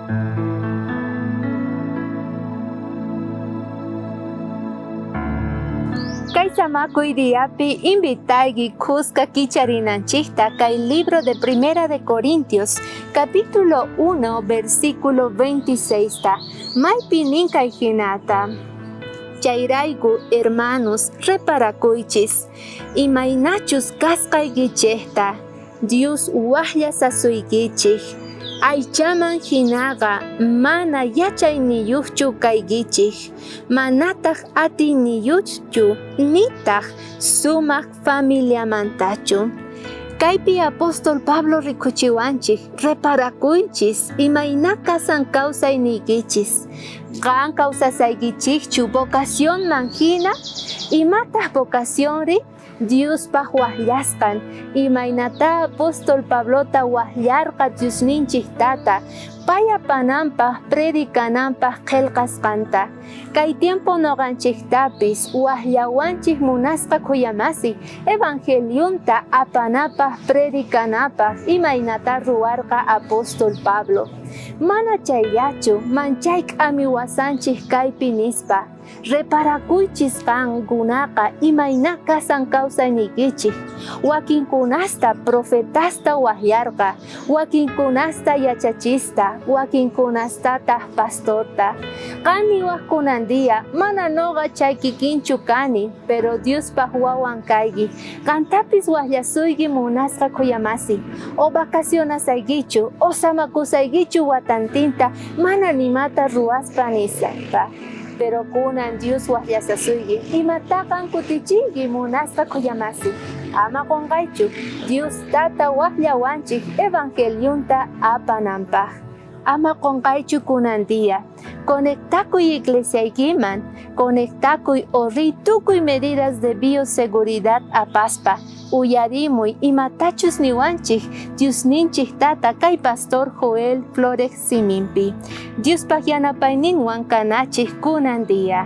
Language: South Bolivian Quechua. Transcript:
Kay samakuy diapi invitayki khuska kicharinanchikta kay libro de Primera de Corintios, capítulo 1, versículo 26 ta. Maypi nin kay jinata: Chayrayku, hermanos, reparakuychis, imaynachus kasqaykichejta Dios wajllasasuykichej. Aychaman jinaqa mana yachayniyojchu kaykichej, manataj atiyniyojchu, nitaj sumaj familiamantachu. Kaypi apóstol Pablo rikuchiwanchej, reparakuychis imayna kasan kawsayniykichis. Qan kawsasaykichejchu vocacionman jina? Imataj vocacionri? Diospaj wajllasqan. Imaynatá apóstol Pablota wajllarqa Diosninchej Tata, pay apananpaj, predicananpaj qhelqasqanta. Kay tiempo noqanchejtapis wajllawanchej munasqa khuyamasi evangelionta apanapaj, predicanapaj, imaynatá ruwarqa apóstol Pablo. Mana chayllachu, manchay k'amiwasanchej kaypi nispa. Reparakuychis qankunaqa imayna kasan kawsayniykichej. Wakinkunasta profetasta wajyarqa, wakinkunasta yachachista, wakinkunastataj pastorta. Qan niwaj kunan día, mana noqa chay kikinchu kani, pero Diospaj wawan kayki. Qantapis wajllasuyki munasqa khuyamasi. O vacacionasaykichu, o samakusaykichu watantinta mana nimata ruwaspa nispa. Pero kunan Dios wajllasasuyki, imatá qan kutichinki munasqa khuyamasi. Ama qonqaychu, Dios Tata wajllawanchej evangelionta apananpaj. Ama qonqaychu kunan día. Conectakuy iglesiaykiman, conectakuy o riy tukuy medidas de bioseguridad apaspa. Uyarimuy imatachus niwanchej Diosninchej Tata kay pastor Joel Flores siminpi. Diospaj yanapayninwan kanachej kunan día.